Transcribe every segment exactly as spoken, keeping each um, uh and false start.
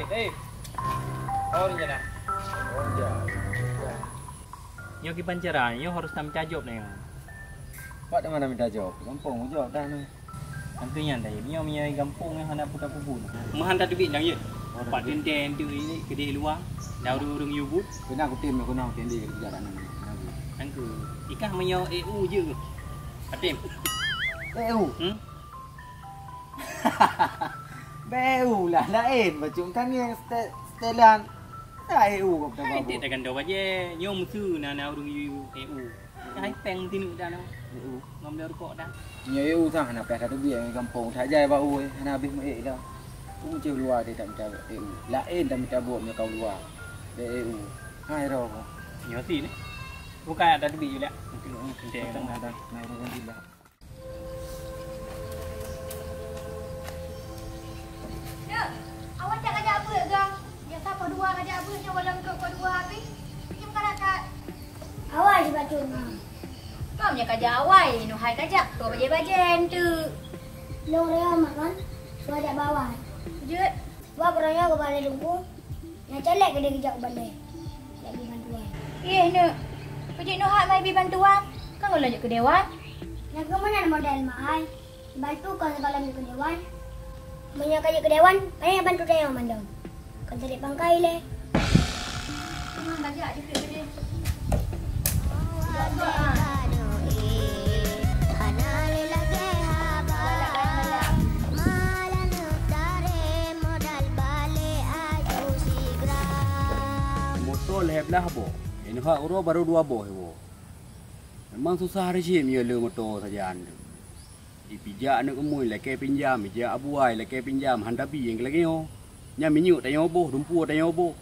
Eh, oh, ni jalan. Oh, ya. Nyoe kiban cara, nyoe harus na mita jaweueb nyoe. Pat teuma na mita jaweueb? Gampông jaweueb dah nyoe. Antu nyan dah, nyoe meunyoe gampông nyoe hana puta kubu. Meuhan tateubiet nyang yeuh. Oh, pat tateubiet. Teuntèe enteuk ini keudeh luwa, na ureueng-ureueng yue bu. Keunan kutem nyoe, keunan kutem deh, keujak dak nyoe. Nangku. Ikah meunyoe E U jeuet. Patem. E U? Hmm? Beu lah laén, bacut kan yang ste-, setelan. Dah E U kau dah. Hai, babu. Tek tagan dua bajèe, nyoe meuseu na, na ureueng yue E U. Hai, pèng tineuk dah na. E U. Ngam lé rukok dah. Nyoe E U sang hana payah tateubiet ngon gampông that jai bak u, hana habéh meu-ék dah. U ceuh luwa deh tamita E U. Laén tamita buet nyoe kau luwa. Deh E U. Hai roh. Nyoe si ni. Bukan ada duit je lah. Mungkin, mungkin dia. Macam ada, nak urang gila. Dek, awak tak kajak beuet, Gang? Biasa pukul dua kajak beuet, nyoe gohlom trok pukul dua habéh. Macam karat that. Awai sibacut, Ma. Kau nyang kajak awai, nuhai kajak, keu bajèe-bajèe enteuk. Lôn raya mak kan, suah jak bawai. Jeuet. Sebab uroe nyoe keubalèe lôn ku, nyang calek keudeh geujak u balèe. Jak bri bantuan. Yeh, Neuk. Peujeuet nuhat mai bri bantuan, kan gohlom jeuet keu dewan. Nyang keu meunan model mak ai. Bantu kon sigohlom jeuet keu dewan. Meunyoe ka jeuet keu dewan, pane bantu tanyoe mandum. Kon trép pangkai lé. Teuma bajak jeuet keu dewan. Moto lhèe blah boh, nyang neuhak uroe barô dua boh iwoe. Memang susah reujim yue le moto sajan tu. Ipijak aneuk keumui lakèe pinjam, ijak abuai lakèe pinjam, han tabi nyang lagèe nyoe. Nyan minyeuk tanyoe boh, dumpue tanyoe boh.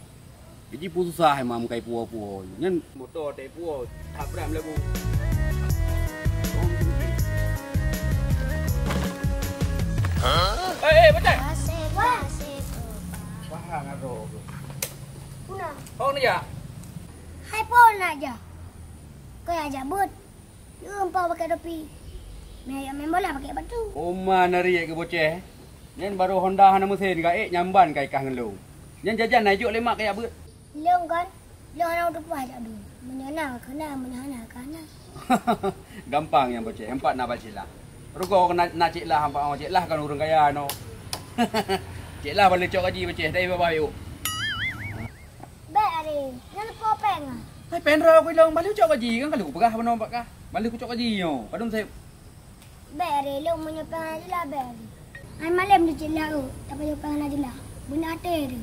Jadi pun susah memang meukai puwoe-puwoe. Nyan moto teupuwoe, that brat meulagu. Eh, eh, beutôi. Wah. Wah, ngadok. Puna. Oh, ni ya. Hai, pon aja. Kau yang ajak buet. Leumpah pakai topi. Meh ayam main bola pakai batu. Oma nari keu boceh. Nyan baru Honda hana mesin ka ék nyamban kai kah ngeulong. Nyan jajan na ijok lé mak kaya beuet. Lông kan? Lông hana uteupeue jak dum. Meunyoe na ka na, meunyoe hana ka na. Gampang nyang boceh, empat na bak Cik Lah. Rugoe keu na, na Cik Lah, empat Cik Lah kan ureueng kaya no. Cik Lah balik cok gaji boceh, dai babah yuk. Bèk aré, nyan leupah péng ah. Hai péng droe kulong, balik cok gaji kan kalau kupeugah banoe bak kah. Balik kucok gaji nyoe, padum sép. Bèk aré, lông meunyoe péng hana jeulaih bèk aré. Hai malém di Cik Lah, tapajoh péng hana jeulaih. Beuna até aré.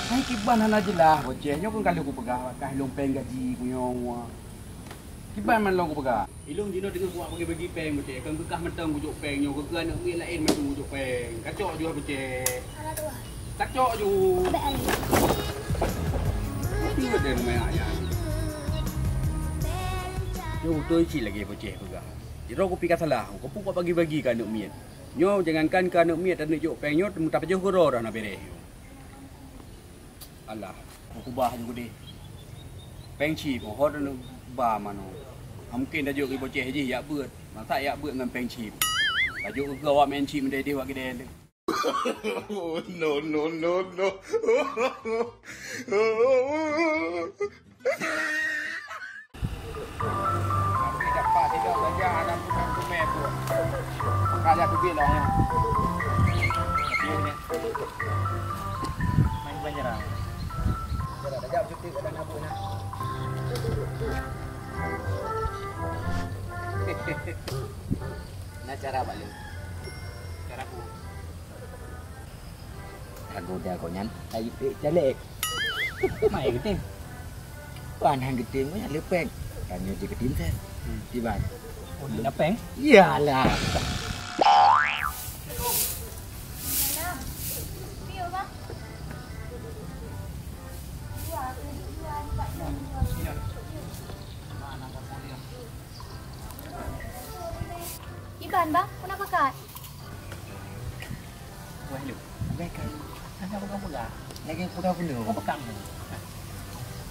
Hai kiban hana jeulaih, boceh nyoe kan kalau kupeugah bak kah lông péng gaji ku nyoe. Kiban man lông kupeugah. Ilông jinoe teungoh kuwak bagi-bagi péng beuté, kan keu kah mantong kujok péng nyoe, keu keu aneuk miet laén mantong kujok péng. Kacok ju beuté. Kacok ju. Bèk ai. Tapi ada rumah ayah. Nyoe beutôi cit lagèe boceh peugah. Sidroe kupi ka salah, keupeue kuwak bagi-bagi keu aneuk miet. Nyoe jangankan keu aneuk miet, aneuk jok péng nyoe, teuma tapajoh keudroe dah na bèrèh nyoe. Alah, meukeubah ju keudeh. Péng chip, ho dan ba manoe. Mungken tajok keu boceh jih yak beuet. Masa yak beuet ngon péng chip. Tajok keu awak main chip meudaih-daih wak keudè. No, no, no, no. Tapi dapat tidak saja anak bukan kumeh pun. Raja tu bilang ya. Dia punya. Main kebanyaran. Dah, dah, dah, cuti kat dalam apa nak? Nak cara balik. Cara aku. Agoda kau nyan, ayu pek jalek. Mai geutem. Pan han geutem, kau nyan lepeng. Tanya je geutem, Sir. Hmm. Kiban. Oh, dia lepeng? Iyalah. Iban, bang, kenapa, Kak? Wah, lu. Bukan kan? Hana pegang-pegang. Lagi pegang penuh. Kau pegang tu.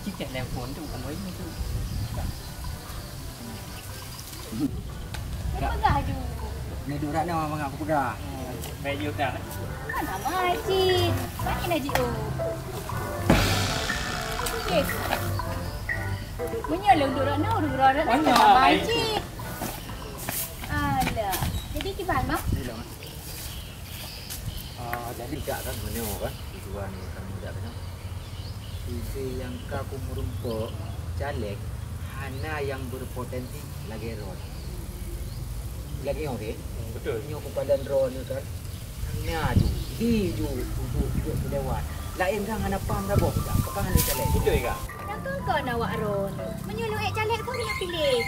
Cicak lempon tu, bukan main tu. Dia pegang tu. Ni duduk kat mana, abang, aku pegang. Hmm. Baju kan? Mana mai cit? Mana nak jiôh? Yes. Meunyoe lôn duek rot nyoe, ureueng rot nyoe. Mana mai cit? Alah. Jadi kiban, Mak? Ah, jadi jak kan meunyoe kan, tujuan kamoe jak keunoe. Ide nyang ka kumeurumpok, caleg hana nyang berpotensi lagèe droeneuh. Lagèe nyoe, Rin. Betul. Nyoe kukalon droeneuh kan. Hana ju, di ju, duduk, duduk di lewat. Laén kan hana paham saboh, tak? Apakah hana caleg? Betul, Kak. Nyang kon-kon awak droeneuh. Meunyoe lôn ék caleg, soe keuneuk piléh?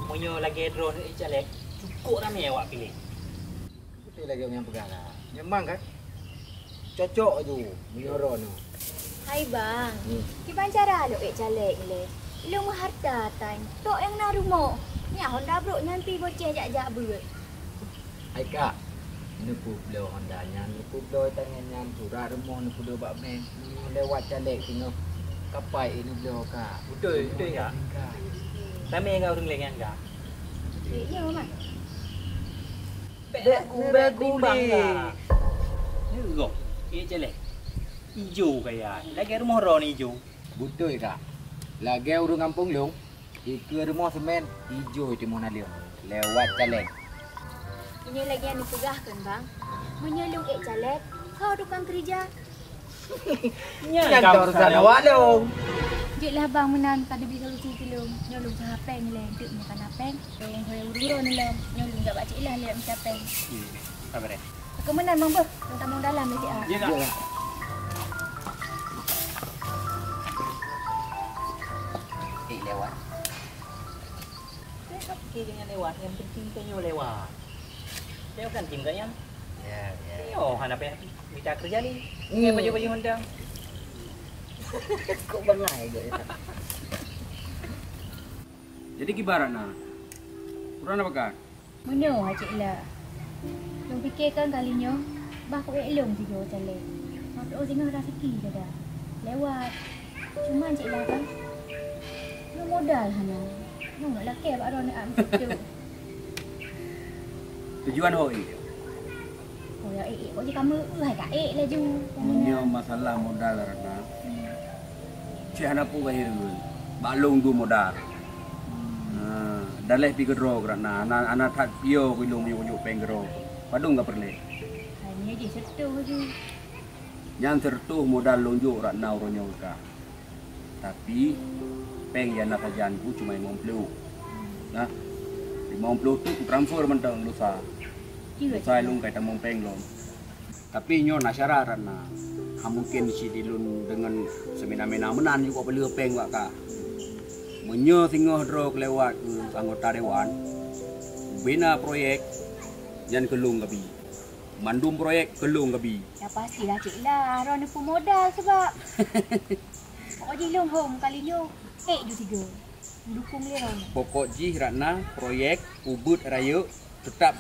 Meunyoe lagèe droeneuh ék caleg, cukôp ramé awak piléh. Beutôi lagèe nyang peugah lah. Memang kan? Cocok ju meunyoe droeneuh. Hai bang, hmm, kiban cara lôn ék caleg lé? Lôn meuharta tan, tok nyang na rumoh. Nyak honda brôk nyan pih boceh jak-jak beuet. Hai kak, neupeubloe honda nyan, neupeubloe tangai nyan, surat rumoh neupeubloe bak bank. Meunyoe lewat caleg singoh kapai neubloe kak. Beutôi, beutôi kak. Ramé ngon ureueng lé nyan kak. Iya, Mak. Bèk ragu, bèk bimbang, Kak. Nyoe gob, ék caleg. Ijo kaya, lagèe rumoh droeneuh ijo. Beutôi, Kak. Lagèe ureueng gampông lôn, dikeue rumoh seumén, ijo timoh naleueng, lewat caleg. Meunyoe lagèe nyang neupeugah kon, Bang. Meunyoe lôn ék caleg, soe tukang keurija? Nyan ka urusan awak lôn. Jeuet lah bang meunan, ka teubi solusi keu lôn. Nyoe lôn usaha péng lé, eunteuk meunyoe ka na péng, lôn hôi ureueng droeneuh lom. Nyoe lôn jak bak Cik Lah lé mita péng. Hmm, sabar eh. Keu meunan bang beuh, lôn tamong dalam lé Cik Lah. Ya, Kak. Eh, lewat. Saya tak fikir dengan lewat, yang penting kan nyoe lewat. Lewat kan tim kat nyan? Ya, ya. Nyoe hana payah mita keureuja lé. Hmm. Nyoe baju-baju hontang. Kok bangai gak ya? Jadi kiban Ratna? Kurang apa kan? Meunyoe Cik Lah. Lôn pike kan kali nyoe, bah ku ék lôn sigoe caleg. Meutuoh singoh raseuki gada. Lewat. Cuman Cik Lah kan, nyoe modal hana. Nyoe lakée bak droeneuh ak meusitu. Tujuan ho ék? Oh, ya ék, ék. Kok jih kamu, hai ka ék laju. Meunyoe masalah modal, Ratna, hmm, cit hana peue ka hireuen. Bak lôn dum modal. Hmm. Ha, daleh pi keudroe keu Ratna. Hana, hana that piôh keu lôn meunyoe jok péng keudroe. Padum ka peureulée? Hai, nyoe jih seureutôh laju. Nyan seureutôh modal lôn jok Ratna uroe nyoe keu kah. Tapi, péng nyang na sajan ku cuma limong ploh. Nah, limong ploh tu kutransfer mantong lusa. Lusa lôn kai tamong péng lom. Tapi nyoe na syarat Ratna. Hana mungken cit lôn deungon seumena-mena meunan jok peuleueh péng bak kah. Meunyoe singoh droe keulewat keu anggota dewan, bina proyek nyan keu lôn kabi. Mandum proyek keu lôn kabi. Ya pastilah Cik Lah, droeneuh peumodal sebab pokok jih lôn hom kali nyoe ék ju tiga. Dukung lé droeneuh. Pokok jih Ratna, proyek ubit rayeuk teutap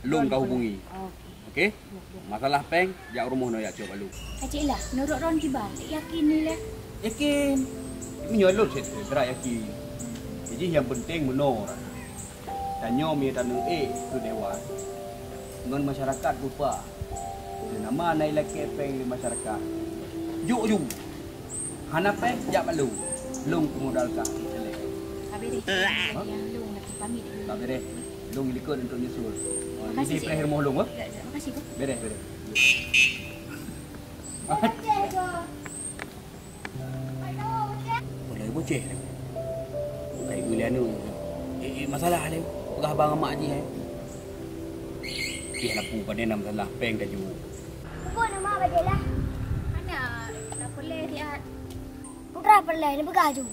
lôn ka hubungi. Oke. Oke? Ya, ya. Masalah péng, jak rumoh nyoe jak cok bak lôn. Ka Cik Lah, nurot droeneuh kiban, yakin ni lé? Yakin. Meunyoe lôn cit seutra yakin. Jih nyang peunteng meunoe Ratna. Tanyoe mita neuék keu dewan ngon masyarakat lupa. Nama na ilakée péng lé masyarakat. Jok ju. Hana péng jak bak lôn. Lôn peumodal kah. Ka bereh. Ha? Ya, lôn nak pamit dulu. Ka bereh. Lôn likot untuk nyusul. Oh, makasih, jadi Cik. Preh rumoh lôn, oh? Ya, ya, makasih, Bang. Bereh, bereh. Boleh boceh. Kai geulian tu. Eh, eh, masalah ni. Peugah bang mak jih, eh. Pih laku pada nama salah péng taju. Bukan nama bajai lah. Mana? Nak boleh lihat. Putra perleh ni peugah ju.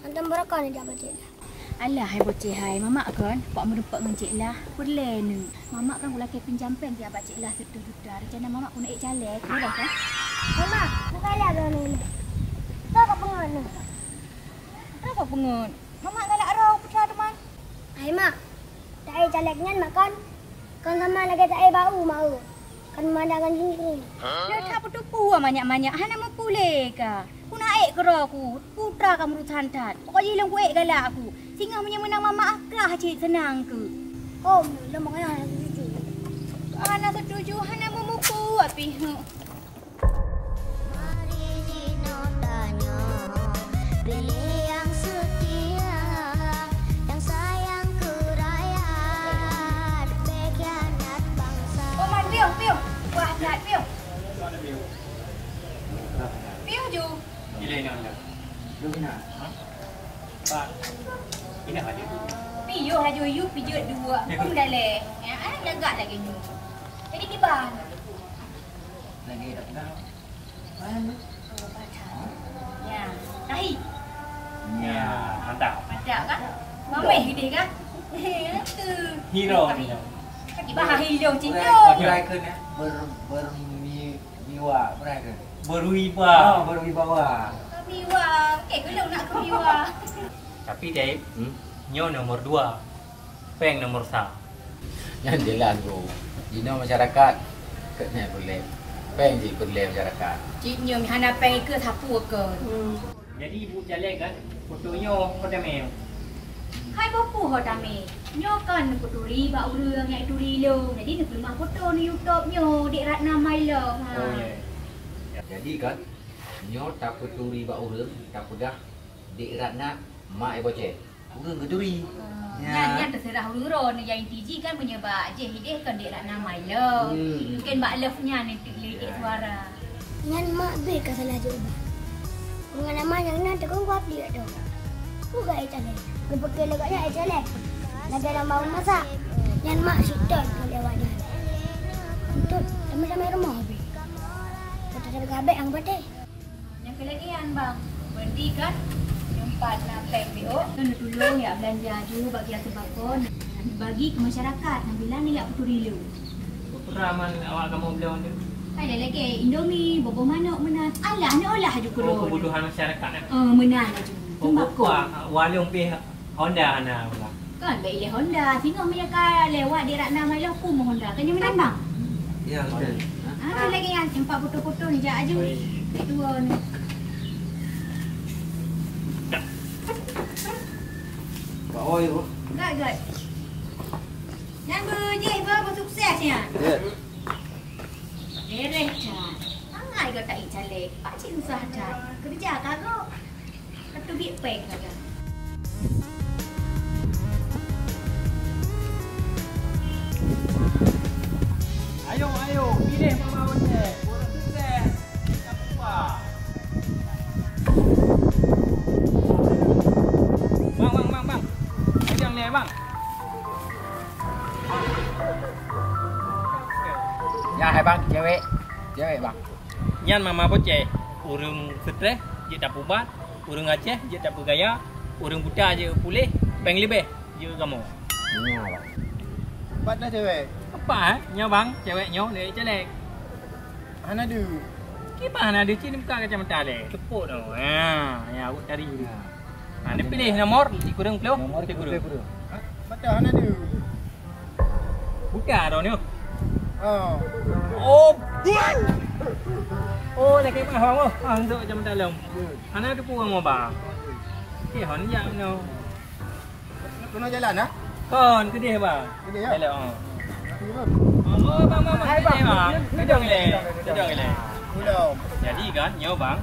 Hantom beurokon jak bajai lah. Alah, hai boceh hai, mamak kon, kok meurumpok ngon Cik Lah, peureulée neuh. Mamak kan ulakée pinjam péng jak bak Cik Lah seureutôh juta, rencana mamak keuneuk ék caleg, boleh kan? Mamak, bukai lah droeneuh. Soe ka peungon neuh? Soe ka peungon? Mamak galak droe putra teuma. Hai mak, taék caleg nyan mak kon, kon sama lagée taék bak u mak u. Kan meumandangkan jih. Nyoe that peutupeue manyak-manyak hana meupuléh ka. Keuneuk ék keudroe ku, putra ka meurusan that. Pokok jih lôn kuék galak ku. Singoh meunyoe meunang mamak kah cit seunang keu. Hom, lôn makajih hana setuju. Hana setuju, hana Pihak. Mari jinoe tanyoe, pilih yang setia, yang sayang ke rakyat, pengkhianat bangsa. Oh, man, piôh, piôh. Wah, jahat, piôh. Piôh ju. Ilée nyoe dah. Lu kena. Ha? Pak. Ingat aja. Piôh laju, you pijat dua. Aku dah leh. Ya, eh, lagak lagi nyoe. Jadi kiban. Lagi tak pegang. Mana? Ya, tahi. Ya, mantap. Mantap kan? Mameh gede kan? Itu. Hero. Tahi. Kan kiban hero cicok. Berai, berai ke ni? Ber, bermi, miwa, berai ke? Berwibawa. Oh, berwibawa. Miwa. Okey, kalau nak ke miwa. Tapi, Dave, hmm? Nyoe nomor dua. Péng nomor sa. Nyan jelas, Bro. Jinoe masyarakat keuneuk peureulée. Péng jih peureulée masyarakat. Cit nyoe hana péng ikeue sapeue kon. Jadi ibu caleg kan, foto nyoe ho tamé. Hai boh pu ho tamé. Nyoe kan neuputuri bak ureuëng nyang turi lôn. Jadi neupeuleumah foto di YouTube nyoe, Dek Ratna My Love. Ha. Oh, ya. Jadi kan, nyoe tapeuturi bak ureuëng, tapeugah Dek Ratna mak Iboce. Ureuëng geuturi. Ah, ya. Nyan, nyan teuseurah ureuëng droe, nyang inti jih kan meunyoe bak jih ideh kon Dek Ratna My Love. Hmm. Mungkin bak love nyan nanti lidik suara. Nyan mak beh ka salah jawaban. Ureuëng nama nyang na teungku kuat dia tu. Bukan ai calek. Geupeuke lagak nyan ai calek. Lagak dalam bau masak. Nyan mak sitot lewat dia. Untuk sama-sama rumah beh. Kata saya gabek ang pateh. Nyang keulagèe nyan, Bang. Berarti kan, nyoe pat na péng B O, neutulông jak beulanja ju bak kira sembako, neubagi keu masyarakat, nyang bilang neujak peuturi lé. Peue man awak kamoe bloe nyoe? Hai, lagèe Indomie, boh-boh manok meunan. Alah, neuolah ju keudroe. Oh, kebutuhan masyarakat, eh? Eh, meunan laju. Oh, sembako. Wa-, warông pih Honda hana pula. Kan, bèk ilèe Honda. Singoh meunyoe ka lewat di Ratna Mailong, ku meuhonda. Kan nyan meunan, Bang? Ya, betul. Ah, lagèe nyan, sempat foto-foto ni, jak aju. Oi. Bèk tuwo ni. Bak oi, Bu. Gat, gat. Nyan beujih, Bu, beusukses nyan. Ya. Beres that. Mangat gata ih caleg. Pakcik susah that. Keureuja ka gok. Ka teubiet péng saja. Ayo, ayo, pilih Mama Ocet. Ureueng sukses. Jangan lupa. Bang, bang, bang, bang. Pegang ni, bang. Ya, hai bang, cewek. Cewek, bang. Nyan Mama Boceh, ureueng stres jeuet tapubat, ureueng Aceh jeuet tapeugaya, ureueng buta jeuet puléh, péng leubeh jeuet kamoe. Nyan, bang. Pat dah cewek? Pat, eh? Nyoe, bang, cewek nyoe lé caleg. Hana deuh. Kiban hana deuh, cit buka kacamata lé. Tepuk tu. Ha, ya, awak cari. Ha. Ha, neupiléh nomor, di kureueng ploh, nomor di kureueng. Pat dah hana deuh. Buka dah ni. Oh. Oh. Oh, dah kemah bang. Oh, untuk jam dalam. Hana tu pun bang. Okey, hon jam no. Kena jalan ah? Kon, keudeh bang. Keudeh ya? Hello. Oh, bang, bang, bang. Hai, bang. Keudeh, bang. Keudeh, keudeh. Belum. Jadi kan, nyoe bang,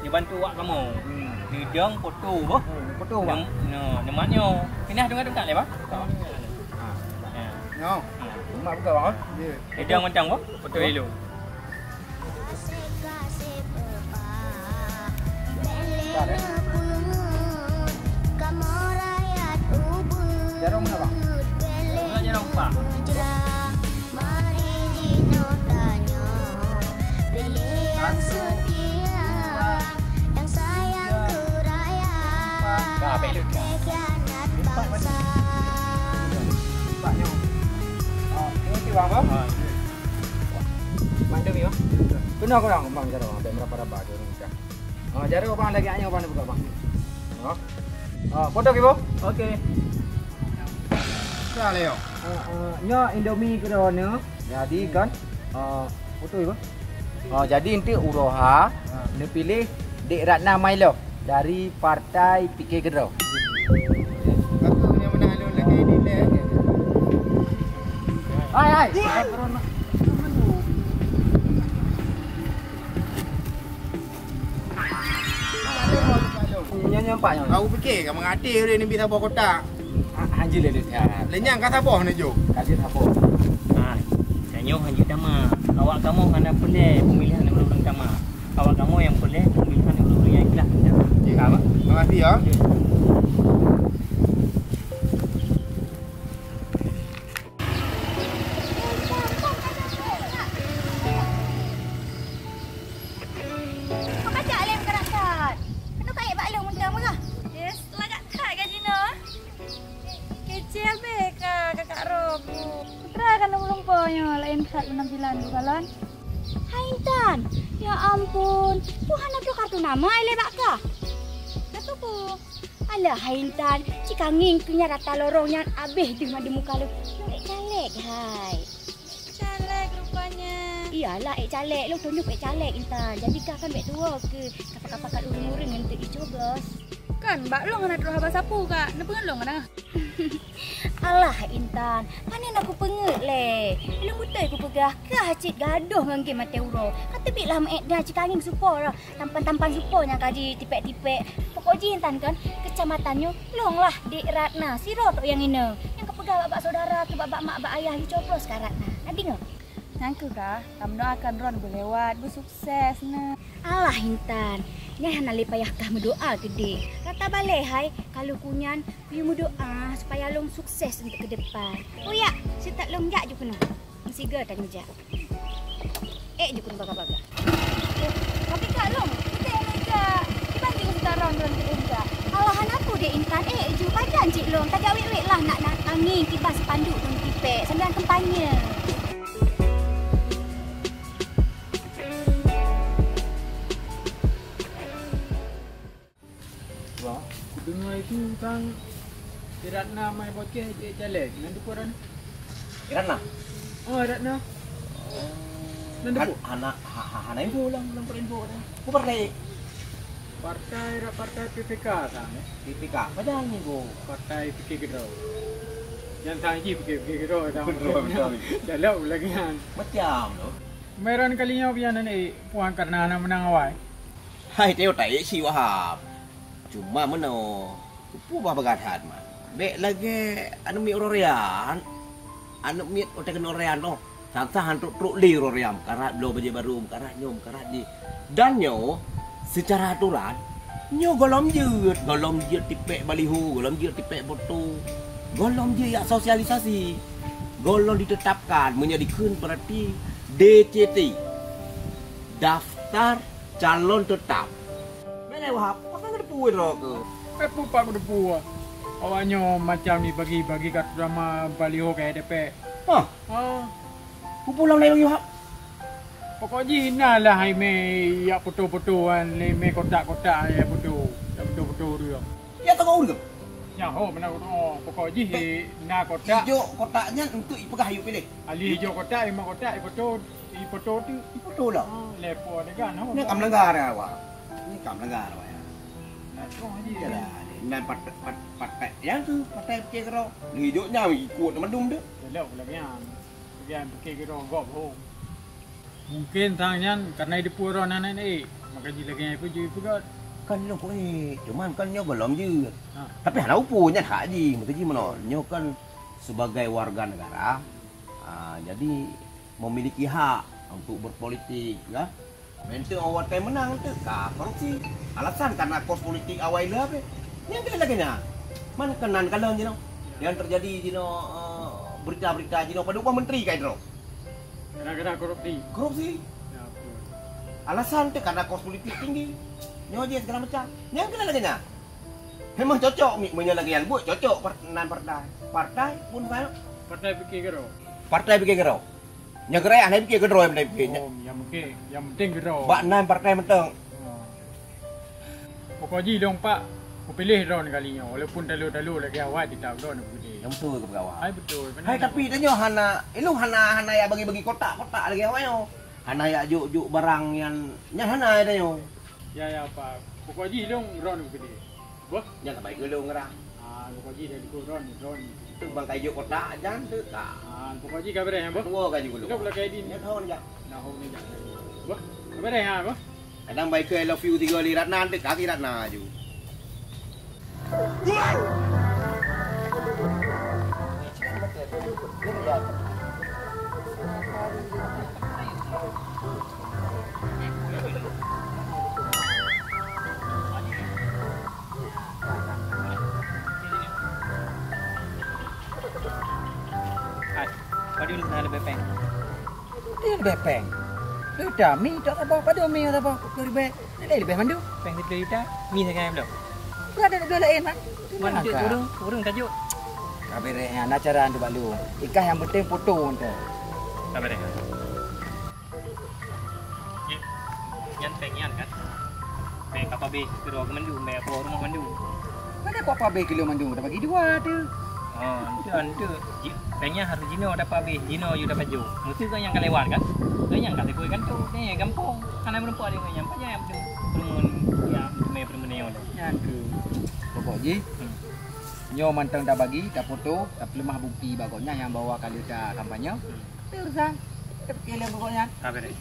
dibantu wak kamu. Hmm. Didong foto boh. Hmm, foto bang. Nem-, no, nemat nyoe. Pindah tungkat-tungkat lé bang. Ha. Nyoe. Mak buka bang. Ya. Didong macam boh. Foto dulu. Jarong mana, bang? Jarong, jarong empat. Ka, belok ka. Empat mana? Empat nyoe. Oh, ini bang, bang? Ha, ini. Bantu mi, bang. Kena kurang, bang, jarong. Sampai meraba-raba tu, ni, kan. Ha, jaroe bang lagèe nyoe bang buka bang. Ha. Ha, foto kibo? Okey. Ka lé yo. Ha, ha, nyoe Indomie keudroe nyoe. Jadi kan, ha, foto kibo? Ha, jadi enteuk uroe ha, ha, neupiléh Dek Ratna My Love dari Partai P K Keudroe. Aku nyang meunang lôn lagèe ni lé. Hai, hai. Pak nyoe. Aku pikir ka mengaté ureueng neubi saboh kotak. Ha, hanjeuet lé that. Lé nyang ka saboh neujok. Ka jeuet saboh. Ha, tanyoe hanjeuet tamah. Awak kamoe hana peureulèe pemilihan ureueng-ureueng tamah. Awak kamoe nyang peureulèe pemilihan ureueng-ureueng nyang ikhlas. Ya, Pak. Terima kasih, ya. Kau pacak lé meukarat-karat. Keuneuk kayèe bak lôn meuntang murah. Yes, lagak that ka jinoe. Kecil beh ka kakak Rob. Putra kan ureueng po nyoe laén that penampilan bukalon. Hai Intan, ya ampun, ku hana troh kartu nama ilèe bak kah? Kartu ku. Alah hai Intan, cit ka ngieng keu nyan rata lorong nyan abéh deuh mandum muka lôn. Lôn ék caleg hai. Caleg rupanya. Iyalah ék caleg, lôn tunyok ék caleg Intan. Jadi kah kan bèk tuwo keu kata-kata kat ureueng-ureueng nyan untuk dicoblos. Kan bak lôn hana troh haba sapeue kak, neupeungeut lôn hana. Alah Intan, panen aku peungeut lé. Lôn beutôi kupeugah kah cit gadôh ngon game maté uroe. Ka teubiet lah meuék dan cit ka ngieng supo lah. Tampan-tampan supo nyang ka jitipék-tipék. Pokok jih Intan kan, kecamatan nyoe lôn lah Dek Ratna, sidroe tok nyang inong. Nyang kapeugah bak-bak saudara keu bak-bak mak bak ayah jicoblos kah Ratna. Na deungö? Nyan keuh kah, tameudoakan droen beulewat, beusukses na. Alah Intan, nyan hana lé payah kah meudoa keu dek. Rata balèe hai, ka lheuh keu nyan, kuyue meudoa supaya lôn sukses untuk ke depan. Oh ya, seutôt lôn jak ju keunoe. Meusigoe tanyoe jak. Ék ju keuneuk bagah-bagah. Tapi kak lôn, kita yang meuga. Kiban ju sekarang dalam keudeung kak. Alah hana peue dek Intan, ék ju pajan cit lôn. Tajak wék-wék lah nak, nak tangieng kiban spanduk lôn tipék sambil kampanye. Wah, kudeungoe itu kan Ratna mai boceh jeuet caleg. Nan teupeue Ratna? Ratna? Oh, Ratna. Nan teupeue? Hana, ha, ha, hana info lah, belum info dah. Ku partai. Partai, ra-, partai P P K kan, eh? P P K. Padahal ni, Bu. Partai P K Gero. Yang tang ji P K, P K Gero, tang. Betul, betul. Dalam lagi kan. Macam tu. Meran kali nyoe pian ni, puan karena anak menang awai. Hai, teu taék si Wahab. Cuma meunoe, peue bah bagah that, man. Bèk lagèe aneuk miet uroe raya, aneuk miet watèe keunoe raya noh. Sang-sang han trok-trok lé uroe raya, meukarat bloe bajèe barô, meukarat nyoe, meukarat jih. Dan nyoe, seucara aturan, nyoe gohlom jeuet, gohlom jeuet tipèk baliho, gohlom jeuet tipèk foto, gohlom jeuet jak sosialisasi. Gohlom ditetapkan, meunyoe dikheun berarti D C T, daftar calon tetap. Bèk lé Wahab, pakon keuneuk peue droe keuh? Bèk peue pat keuneuk peue. Awak nyoe macam jibagi-bagi kartu nama baliho keu dipèk. Hah? Ha. Peue-peue lom lé Wahab? Pokok jih na lah hai mé yak foto-foto wan, lé mé kotak-kotak yak foto. Yak foto-foto tu. Ya tengok ureueng. Nyan ho meunan, oh, pokok jih na kotak. Ijok kotak nyan untuk ipeugah ayuk piléh. Ali ijok kotak, imak kotak, ifoto, ifoto tu. Ifoto lah. Oh, lepo degan ho. Ni kam langgar ya, Wak. Ni kam langgar, Wak, ya. Nah, terus aja. Yalah, ni nan pat-, pat-, patai yang tu, patai P K Gero. Ni ijok nyan ikut mandum tu. Elok lagi nyan. Lagi nyan P K Gero gop ho. Mungkin sang nyan karena di pura nan ék, maka jih lagèe nyan pun jih peugah. Kan nyoe keuh ék, cuman kan nyoe gohlom jeuet. Ha. Tapi hana upu nyan hak jih, maka jih meunoe. Nyoe kan sebagai warga negara, ah, jadi memiliki hak untuk berpolitik, ya. Mantong awai watèe meunang teuh ka korupsi. Alasan karena kos politik awai lé habéh. Nyang keuh lagèe nyan. Man keunan kalon jinoe. Yang terjadi jinoe, eh, berita-berita jinoe padub boh menteri ka jidroe. Gara-gara korupsi. Korupsi. Ya, betul. Alasan teuh karena kos politik tinggi. Nyoe jih segala macam. Nyang keuh lagèe nyan. Memang cocok mi, meunyoe lagèe nyan buet cocok par-, nan partai. Partai pun saya. Partai P K Gero. Partai P K Gero. Nyoe geuraya hana P K Gero, hana P K. Oh, yang penting, yang penting Gero. Bak nan partai mantong. Oh. Pokok jih lôn pak, kupiléh droeneuh kali nyoe, walaupun talo-talo lagèe awai, tetap droeneuh kupiléh. Nyang peue keu peugawai? Hai betul, benar. Hai, tapi tanyoe hana, ilôn hana, hana yak bagi-bagi kotak-kotak lagèe awai nyoe. Hana yak jok-jok barang nyan, nyan hana tanyoe. Ya, ya, Pak. Pokok jih lôn droeneuh kupiléh. Boh? Nyan sabai geulong rah. Ah, pokok jih dari ku droeneuh, droeneuh. Tu bang kayu kotak jan tu ka. Ah, pokok jih ka beureh, boh? Dua kayu geulong. Dok lah kayak ini. Nyan hon jak. Nah, hon ni jak. Boh? Ka beureh ha, boh? Kadang baik ke I love you tiga kali Ratna, nanti kaki Ratna aju. Hai, padum na leubeh péng? Dia leubeh péng. Leubeh mi tak sabar, padum mi tak sabar, sepuluh ribu. Dia leubeh mandum. Péng sepuluh juta, mi sagai belum? Berada leubeh lain lah. Mana tu urung, urung tajuk? Kabeh reh, na cara tu balu. Ikah yang penting foto tu. Kabeh reh. Nyan péng nyan kan? Péng ka pabeh keudroe mandum, péng aku rumoh mandum. Mana kok pabeh kilo mandum, dah bagi dua tu. Ha, entu, entu. Ji-, péng nyan harus jinoe dah pabeh, jinoe yue dah pajoh. Mesti kau nyang ka lewat kan? Kau nyang ka lewat kan tu. Ni gampông. Hana meureumpok dia nyan. Banyak yang belum. Perumun, ya, mé perumun nyoe. Nyan tu. Pokok jih, hmm, nyoe mantong dah bagi, dah foto, dah peuleumah bukti bak gobnyan nyang bahwa ka lheueh dah kampanye. Hmm. Teurusang, teupike lé pokok nyan. Habéh deh.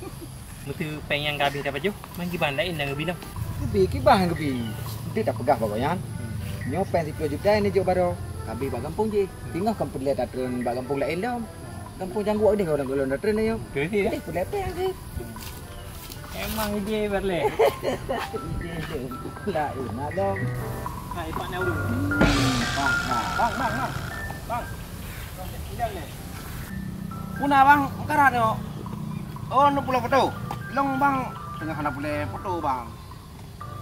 Meuteue péng nyang ka habéh tapajoh, man kiban laén nyang geubi lom. Geubi, kiban geubi. Enteuk tapeugah bak gobnyan. Nyoe péng siploh juta nyang neujok baroe. Ka habéh bak gampông jih. Teungoh kon peureulée tatreun bak gampông laén lom. Gampông Cangguek deh ureueng golom tatreun nyoe. Beutôi sih, ya? Deh, peureulée péng sih. Emang ide peureulée. Ide tu. Laén na lom. Hai, Pak Naurul. Bang, bang, bang. Bang. Puna bang, karat nyoe. Oh, neupulo foto. Long bang, teungoh hana pulé foto bang.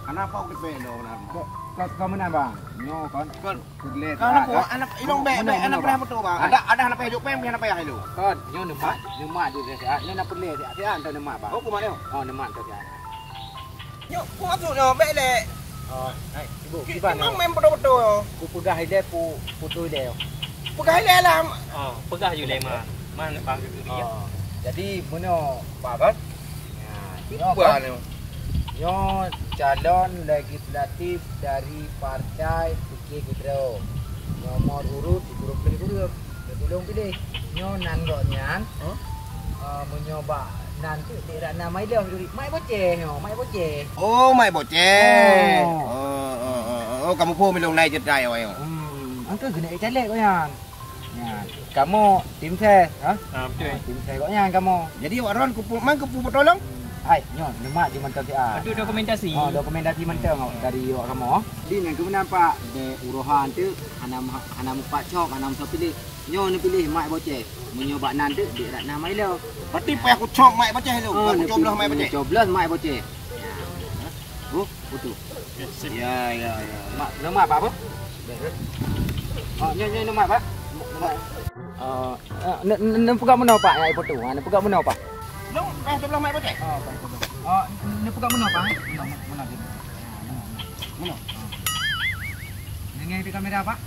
Hana apa udah pe lo benar. Kau, kau, kau mana bang? Nyoe kan. Kon. Pulé. Kalau nak buat anak ilong bek, bek anak payah foto bang. Ada, ada anak payah juk peng, anak payah ilong. Kon, nyoe neumat, neumat di siat. Nyoe na pulé siat, siat tu neumat bang. Oh, kumat nyoe. Oh, neumat tu siat. Nyoe, ku masuk nyoe, bek lek. Oh, hai, ibu, kiban nyoe. Memang main foto-foto. Ku peugah ilée, ku foto ilée. Peugah ilée lah. Oh, peugah ju lé ma. Ma nak bang tu dia. Oh, jadi meunoe, Pak Bas. Ya, nyoe kan. Nyoe calon legislatif dari Partai P K Keudroe. Nomor urut dua puluh dua. Nyoe tulông piléh. Nyoe nan gobnyan. Huh? Ah, meunyoe bak nan tu dek Ratna Mailom duri. Mak Boceh nyoe, Mak Boceh. Oh, Mak Boceh. Oh. Oh, oh, oh, oh, oh, kamu pun milong nai cetai awak nyoe. Hmm, angka geuneuk caleg gobnyan. Nyan, kamoe tim ses, ha? Ah, betul. Ah, tim ses gobnyan kamoe. Jadi awak droen kupu-, man kupu beutolong? Hai, nyoe, neumat ju mantong siat. Aduh, dokumentasi. Oh, dokumentasi mantong awak dari awak kamoe. Jadi, nyan keuh meunan, Pak, bek urohan tu hana ma-, hana mupat cok, hana mupat piléh. Nyoe neupiléh Mak Boceh. Meunyoe bak nan tu, dek Ratna Mailo. Berarti payah kucok Mak Boceh tu. Oh, aku coblos Mak Boceh. Coblos Mak Boceh. Oh, betul. Ya, ya, ya. Mak, nama apa, apa? Oh, nyoe, nyoe nama apa? Nama. Oh, eh, ne, ne, ne peugah meunoe, Pak, ya, ipoh tu. Ha, ne peugah meunoe, Pak. Nyoe, eh, sebelah mai pakai. Oh, Pak, sebelah. Oh, ne peugah meunoe, Pak. Meunoe, meunoe, meunoe. Meunoe. Dengan itu kamera, Pak.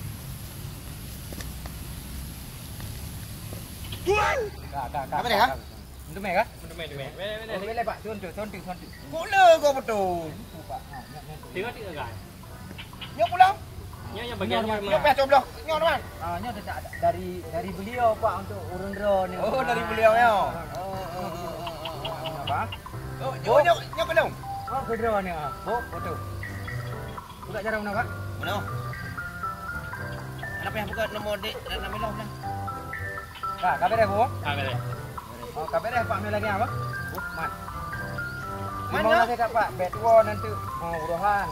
Ka, ka, ka. Apa dia, ha? Meuteumé kah? Meuteumé, meuteumé. Bèk, bèk, bèk. Oh, bèk lé, Pak. Contoh, contoh, contoh. Kok le kau beutôi? Pak, ha, nyoe, nyoe. Tengok, tengok, kan? Nyoe pulang? Nyoe, nyoe bagian nyoe, nyoe, Mak. Nyoe payah coblos. Nyoe, Mak. Ah, nyoe dah, dah, dari, dari beliau, Pak, untuk ureueng droe ni. Oh, dari beliau, ya? Ah. Oh, oh, oh, oh, oh, oh. Apa? Oh, nyoe, nyoe, nyoe belum? Oh, ke droe ni, ah. Oh, betul. Buka jarum mana, Pak? Mana? Anak payah buka nombor dek dan nama lah. Ka, ka beres, Bu? Ka beres. Oh, ka beres, Pak, mai lagèe apa? Bu, man. Man, terima kasih, Kak, Pak. Bèk tuwo nanti, oh, urohan.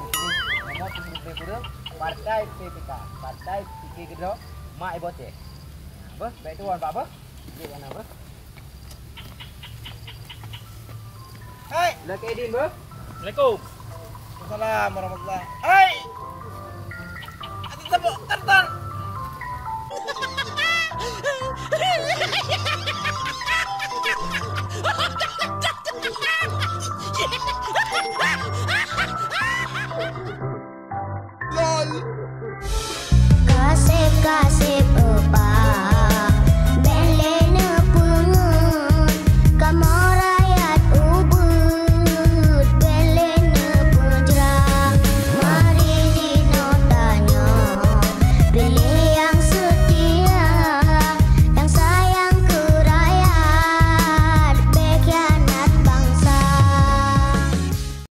Nomor tujuh puluh dua, Partai P P K. Partai P K Keudroe, Mak Ibote. Apa? Bèk tuwo, Pak, apa? Cek warna apa? Hai. Laki Aidin, bro. Assalamualaikum. Waalaikumsalam warahmatullahi. Hai. Aku tepuk tantan. Kaseb-kaseb